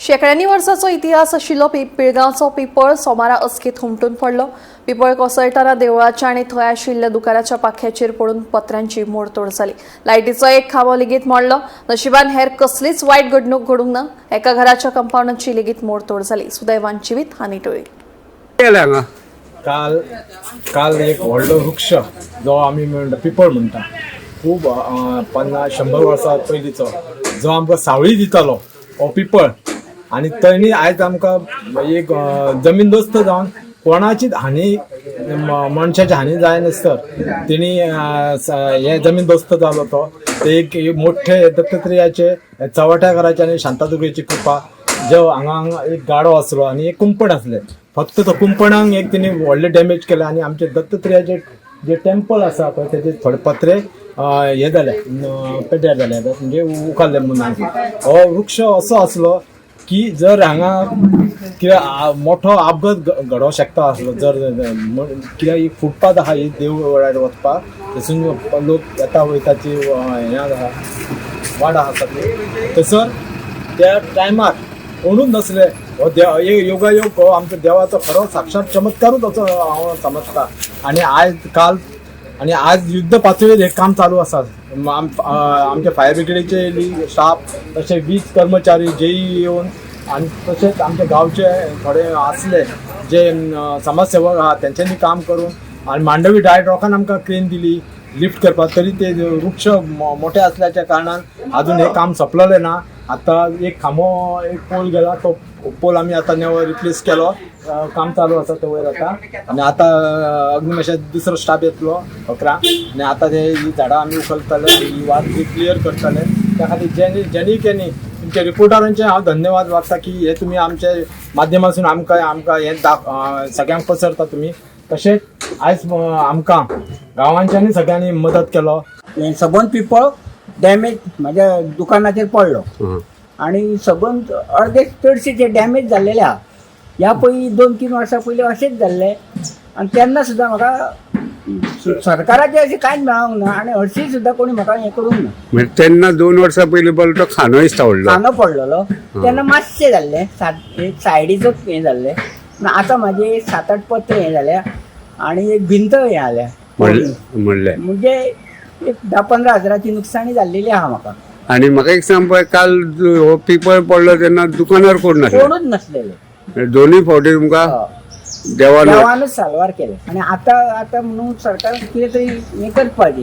शेंकड्यांनी वर्साचो इतिहास आशिल्लो पिळगांवचो पिपळ सोमारा अचकीत हुमटून पडलो. पिपळ कोसळटना देवळाच्या आनी थंय आशिल्ल्या दुकानाच्या पाख्याचेर पडून पत्र्यांची मोडतोड जाली. लायटीचो एक खांबो लेगीत मोडलो. नशिबान हेर कसलीच वायट घडणूक घडूंक ना. एका घराच्या कंपाऊंडाची लेगीत मोडतोड जाली. सुदैवान जिवीत हानी टळ्ळी. केलें हांगा? काल काल एक व्हडलो वृक्ष जो आमी म्हणटा पिपळ म्हणटा, खूब 50-100 वर्सां पयलींचो, जो आमकां सावळी दितालो हो पिपळ, आनी तेणी आयज आमकां एक जमीन दोस्त जावन कोणाचीच हानी, मनशाची हानी जायनासतर तेणी हे जमीन दोस्त जालो तो. ते एक एक मोठे दत्तात्रेयाचे चवट्याकराचे आनी शांतादुर्गेची कृपा, जो हांगा हांगा एक गाडो आसलो आनी एक कुंपण आसलें, फक्त तो कुंपणाक एक तेणी व्हडलें डॅमेज केलें. आनी आमचे दत्तात्रेयाचे जे टेम्पल आसा पळय, तेजे थोडे पत्रे हे जाले, पेड्ड्यार जाले, म्हणजे उखाल्ले मुनान. हो वृक्ष असो आसलो की जर हांगा कितें मोठो अपघात घडोवंक शकता आसलो. जर कित्याक एक फुटपाथ आहा ही देवळार वचपाक, थंयसून लोक येता वयता ती हें आहा, वाड आसा सगळी. थंयसर त्या टायमार कोणूच नसले. हो देव एक योगायोग, हो आमच्या देवाचो खरो साक्षात चमत्कारूच असो हांव समजता. आनी आयज काल आनी आज युद्ध पातळीर हें काम चालू आसा. आमच्या फायर ब्रिगेडीचे स्टाफ, तशें वीज कर्मचारी जेई येवन आनी तशेंच आमच्या गांवचे थोडे आसले जे समाजसेवक आहा, तेंच्यांनी काम करून आनी मांडवी डायट रॉकान आमकां क्रेन दिली लिफ्ट करपाक. तरी ते वृक्ष मोठे असल्याच्या कारणान अजून हे काम सोंपलेलें ना. आता एक खांबो, एक पोल गेला, तो पोल आमी आतां नवो रिप्लेस केलो. काम चालू आसा ते वयर आतां. आनी आतां अग्निमेशा दुसरो स्टाफ येतलो 11. आनी आतां ते ही झाडां आमी उखलतले, ही वाट क्लियर करतले. त्या खातीर जेनी जेनी केनी तुमच्या रिपोर्टरांचे हांव धन्यवाद मागता की हे तुमी आमच्या माध्यमासून आमकां आमकां हें सगळ्यांक पसरता तुमी. तशेंच आयज आमकां गांवांच्यांनी सगळ्यांनी मदत केलो. हें सबंद पिपळ डॅमेज म्हाज्या दुकानाचेर पडलो आनी सबंद अर्दे चडशे जे डॅमेज जाल्लेले आहा. ह्या पयलीं 2-3 वर्सां पयलीं अशेंच जाल्लें आनी तेन्ना सुद्दां म्हाका सरकाराचें अशें कांयच मेळोंक ना आनी हरशीं सुद्दां कोणी म्हाका हें करूंक ना. म्हणजे तेन्ना 2 वर्सां पयलीं बरो तो खांदो दिसता व्हडलो. खांदो पडलेलो तेन्ना मातशें जाल्लें, सात एक सायडीचो हें जाल्लें. पूण आतां म्हाजे 7-8 पत्रे हें जाल्या आनी एक भिंत हें जाल्या. म्हणलें म्हणजे एक 10-15 हजाराची नुकसाणी जाल्लेली आहा म्हाका. आनी म्हाका एक सांग पळय, काल हो पिपळ पडलो तेन्ना दुकानार कोण नासले? कोणूच नसलेले. दोनूय फावटी तुमकां देवान देवानच साल्वार केले. आणि आता आता म्हणून सरकार कितें तरी हें करपाचें.